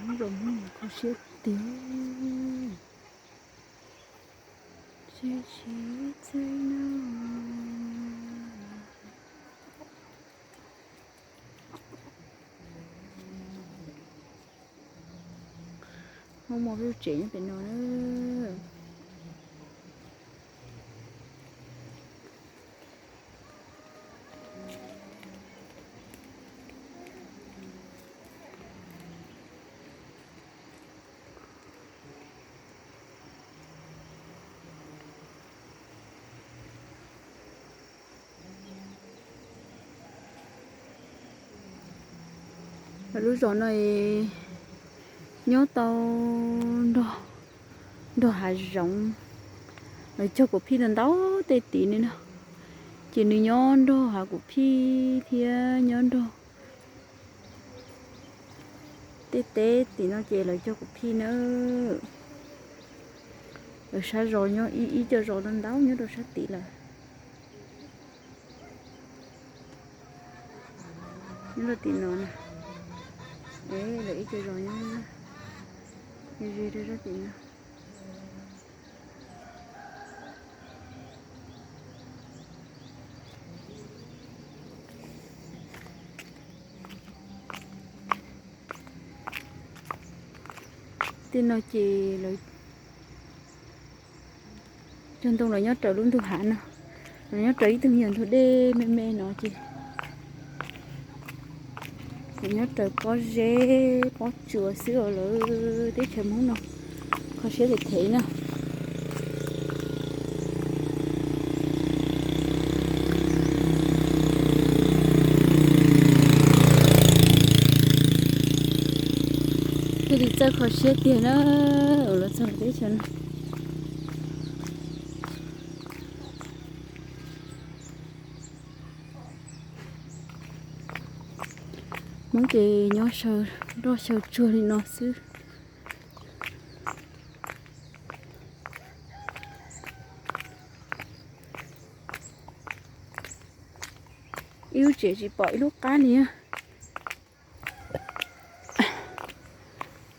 Zoo kho siab tiag. Tsis txawj no. Hmoob muaj peb lub tsev nyob pem no na. Lub zos no nyob tau nrog, nrog hav zoov. Lawv cog kuv phij ntau ntau tej tim no na, ces nws nyob nrog hav kuv phij thiab nyob nrog tej teb tim no ces lawv cog kuv phij na. Lawv sab zos nyob ib, ib co zos ntau ntau nyob rau sab tid lawm. Nyob rau tim no na, es lawv ib co zos nyob ze rau sab tim no. Tej no ces lawv cog ntoo los nyob raws lub ntug hav no, los nyob raws ib tug me nyuam ntug dej me me no ces nyob raws pob zeb pob tsuas xwb os. Lawv teb chaws Hmoob no kho siab them them na. Thiaj li txawj kho siab tiag na, los txog teb chaws no. Hmoob ces nyob saw nroj xyaw tsuag li no xwb. Ib lub tsev tsis pom ib lub qab li.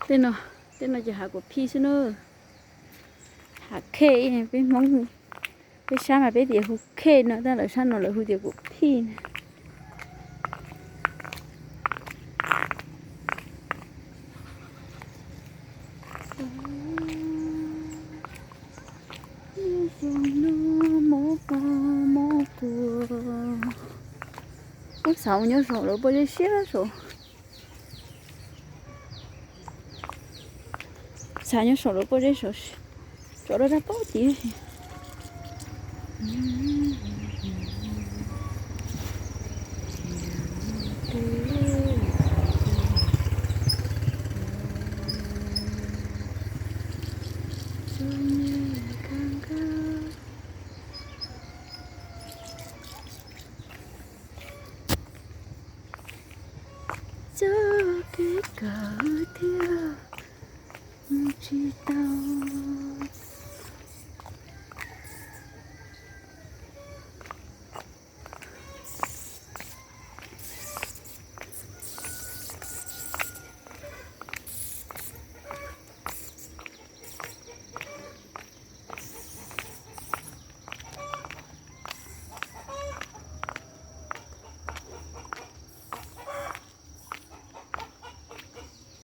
Tej no, tej no ces hav kuv phij xwb na. Hav khej, peb Hmoob, peb sab mas peb tias hu khej no, tab lawv sab no lawv hu tias kuv phij na. Ub, xav nyob saum lawv pob zeb siab saud. Xav nyob saum lawv pob zeb saud, tso dab dab pob tid. Txoj kev kawm thiab mus tsis tau.